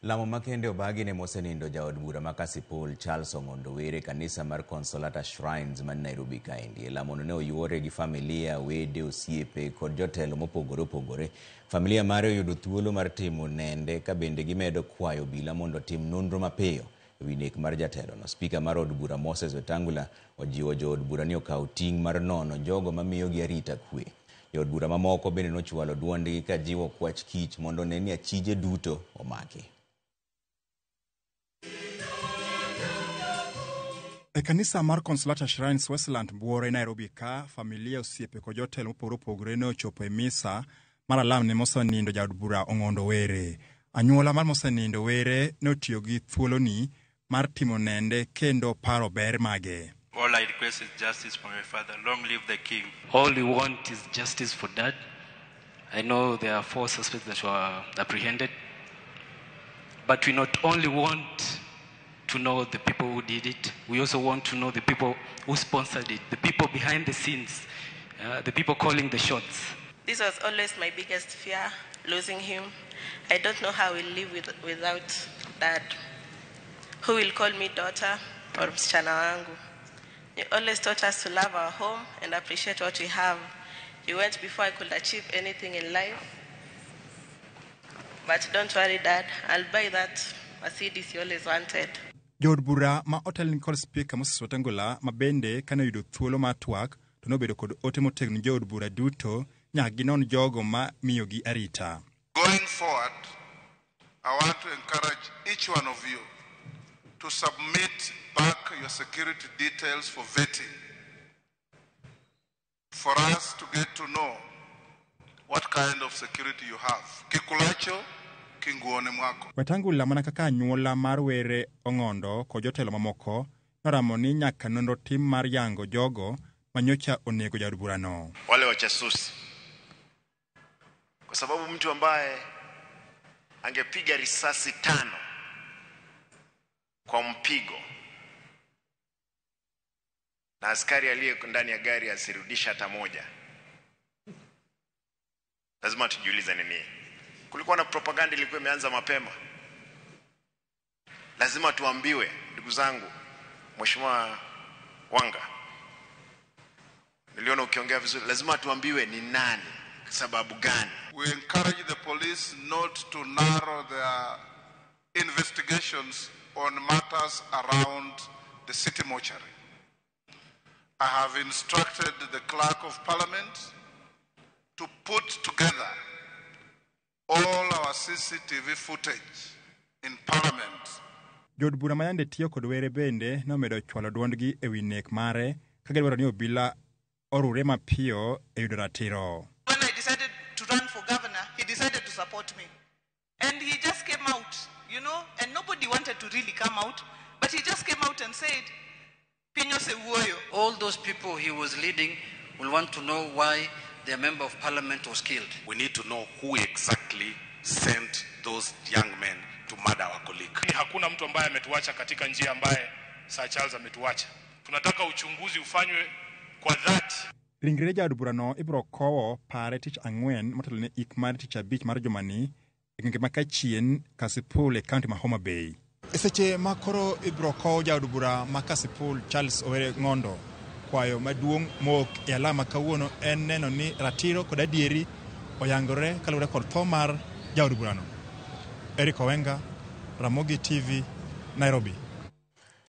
Lamo makende obagi ne mosenindo jaod bura ma Kasipul Charles Ong'ondo Were kanisa mar Consolata Shrines man Nairobi kaendi. E lamono ne oyuore gi familia, wede, osiepe kod jotelo mopogore opogore. Familia mare oyudo thuolo mar timo nende ka bende gimedo kwayo obila mondo otim nonro mapiyo e wi nek mar jatelono. Spika mar od bura Moses Wetangula ojiwo jood bura ni okaw ting' mar nono jogo mamiyogi arita kwe. Jood bura mamoko bende nochwalo duondgi ka jiwo kwach kich mondo one ni achije duto omaki. E kanisa mar Consolata Shrines Westland Buore Nairobi ka, familia, osiepe kod jotelo mopogore opogore ne ochopo e misa mar alam ne mosenindo jaod bura Ong'ondo Were. Anyuola mar mosenindo Were ne otiyo gi thuoloni mar timo nende kendo paro ber mage. All I request is justice for my father. Long live the king. All we want is justice for dad. I know there are 4 suspects that were apprehended. But we not only want to know the people who did it, we also want to know the people who sponsored it, the people behind the scenes, the people calling the shots. This was always my biggest fear, losing him. I don't know how we'll live without dad. Who will call me daughter or msichana wangu. You always taught us to love our home and appreciate what we have. You went before I could achieve anything in life. But don't worry, Dad, I'll buy that Mercedes you always wanted. Jood bura ma otelni kod Spika Moses Wetangula ma bende kane oyudo thuolo mar twak to nobedo kod ote motegno jood bura duto nyaka ginon jogo ma miyogi arita. Going forward, I want to encourage each one of you to submit back your security details for vetting, for us to get to know what kind of security you have. Kikulacho, kinguone mwako. Wetangula mana kaka anyuola mar Were Ong'ondo kod jotelo mamoko noramo ni nyaka nonro tim mar yango jogo manyocha onego jaod burano. Wale wachasusi, kwa sababu mtu ambaye angepiga risasi 5 kwa mpigo na askari aliye ndani ya gari asirudisha hata moja, lazima tujiulize ni nini. Kulikuwa na propaganda ilikuwa imeanza mapema. Lazima tuambiwe, ndugu zangu. Mheshimiwa Wanga, niliona ukiongea vizuri. Lazima tuambiwe ni nani, sababu gani. We encourage the police not to narrow their investigations on matters around the city mortuary. I have instructed the Clerk of Parliament to put together all our CCTV footage in Parliament. Jood bura ma yande tiyo kod Were bende nomedo chwalo duondgi e wi nek mare ka gidwaro ni obila orure mapiyo e yudo ratiro. When I decided to run for governor, he decided to support me. And he just came out, you know, and nobody wanted to really come out, but he just came out and said, Pinyo se wuoyo. All those people he was leading will want to know why their member of parliament was killed. We need to know who exactly sent those young men to murder our colleague. Hakuna mtu ambaye ametuacha katika njia ambaye Sir Charles ametuacha. Tunataka uchunguzi ufanywe kwa dhati. Ringre jaod burano ibiro kowo pare tich ang'wen motelo ne ik mar tich abich mar jumani e gwenge ma Kachien, Kasipul e kaunti ma Homa Bay. E seche ma koro ibiro kow jaod bura ma Kasipul Charles Owere Ng'ondo, kwayo maduong' mowuok e alama kawuono en neno ni ratiro kod adieri oyangore kaluwore kod tho mar jaod burano. Eric Owenga, Ramogi TV, Nairobi.